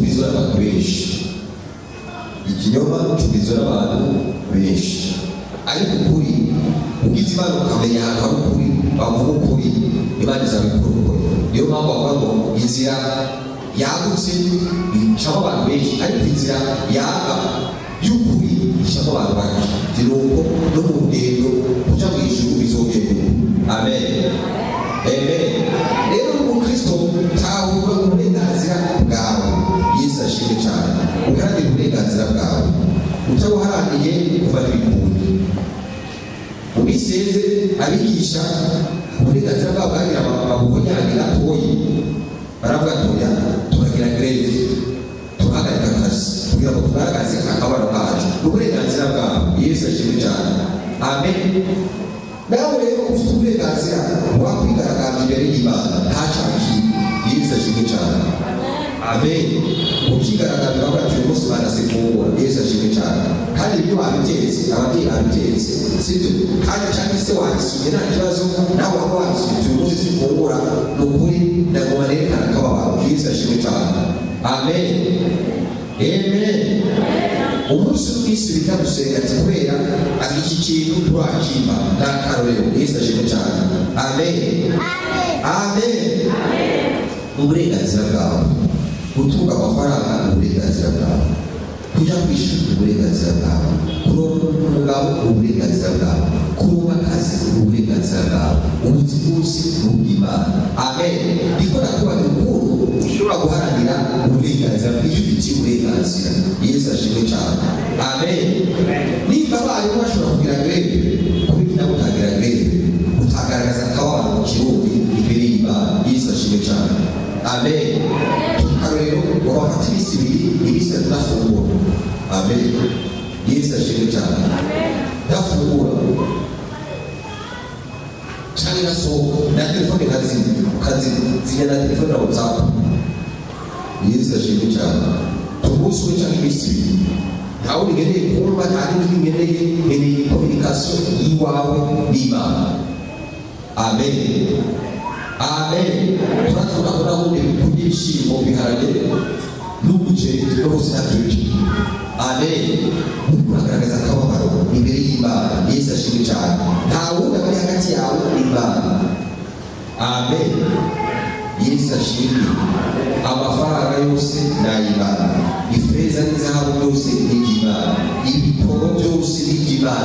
Cyumvirizwa n'abantu benshi. Ikinyoma cyumvirizwa n'abantu benshi, ariko ukuri, ugize Imana ukamenya ahantu hari ukuri, bavuga ukuri, Imana izabikora ukuri. Niyo mpamvu bavuga ngo inzira yagutse icamo abantu benshi, ariko inzira yaga y'ukuri icamo abantu bake. Ni uko no mu rugendo kuja mu ijuru bizogenda uko. Amen, amen. Rero n'umukristo, tahura uburenganzira bwawe. Yesu ashimwe cyane. Uharanire uburenganzira bwawe. Utabuharaniye, kuva n'ibikundi mu minsi yeze, abigisha uburenganzira bwabo bwagira babukonyange gatoyi, baravuga: "Toya, turagira grève, turahagarika akazi kugira ngo tugaragaze akabaro kacu." Ni uburenganzira bwabo. Yesu ashimwe cyane. Amen. Nawe rero ufite uburenganzira, wakwigaragambya imbere y'Imana, nta cyaha kibi. Yesu ashimwe cyane. Amen. Ukigaragambya, bavuga ati: "Uyu munsi banasifungura." Yesu ashimwe cyane. Kandi ibyo babitetse, ababyeyi babitetse, sibyo? Kandi cyangwa se wabisuye, nta kibazo, nawe waba wabisuye. "Uyu munsi sifungura, ni ukuri, ndagoma nerekana akababaro." Yesu ashimwe cyane. Amen, amen. Umunsi w'iminsi bita gusenga, ati: "Kubera iki kintu turakimba nta karorero." Yesu ashimwe cyane. Amen, amen. Uburenganzira bwawe, gutunga amafaranga ni uburenganzira bwawe, kujya ku ishuri ni uburenganzira bwawe, kuronka umugabo ni uburenganzira bwawe, kuronka akazi ni uburenganzira bwawe. Ubuzi bwose ni ubw'Imana. Amen. Ndiko ndakubaza ukuntu ushobora guharanira uburenganzira bw'icyo ufitiye uburenganzira. Yesu ashimwe cyane. Amen. Nimba abarimu bashobora kugira grève, kubera nawe utagira grève, utagaragaza akababaro mu Kirundi imbere y'Imana? Yesu ashimwe cyane. Amen. Akarorero, wabafata iminsi 2, iminsi 3 ntafungura. Amen. Yesu ashimwe cyane. Ntafungura cyangwa inasohoka, na telefone nkazimya, ukazimya na telefone na WhatsApp. Yesu ashimwe cyane. Umunsi umwe cyangwa iminsi 2, ntawe ngeneye kumva, nta n'ijwi ngeneye, nkeneye communication y'iwawe n'Imana. Amen, amen. Turakunda ko nabundi kurya ibishyimbo, ibiharage n'umuceri rwose ntabyo. Amen. Uriko uragaragaza akababaro imbere y'Imana. Yesu ashimwe cyane. Nta wundi aba ari hagati yawe n'Imana. Amen. Yesu ashimwe. Amafaranga yose ni ay'Imana, ifeza n'izahabu byose ni iby'Imana, ibitoro byose ni iby'Imana.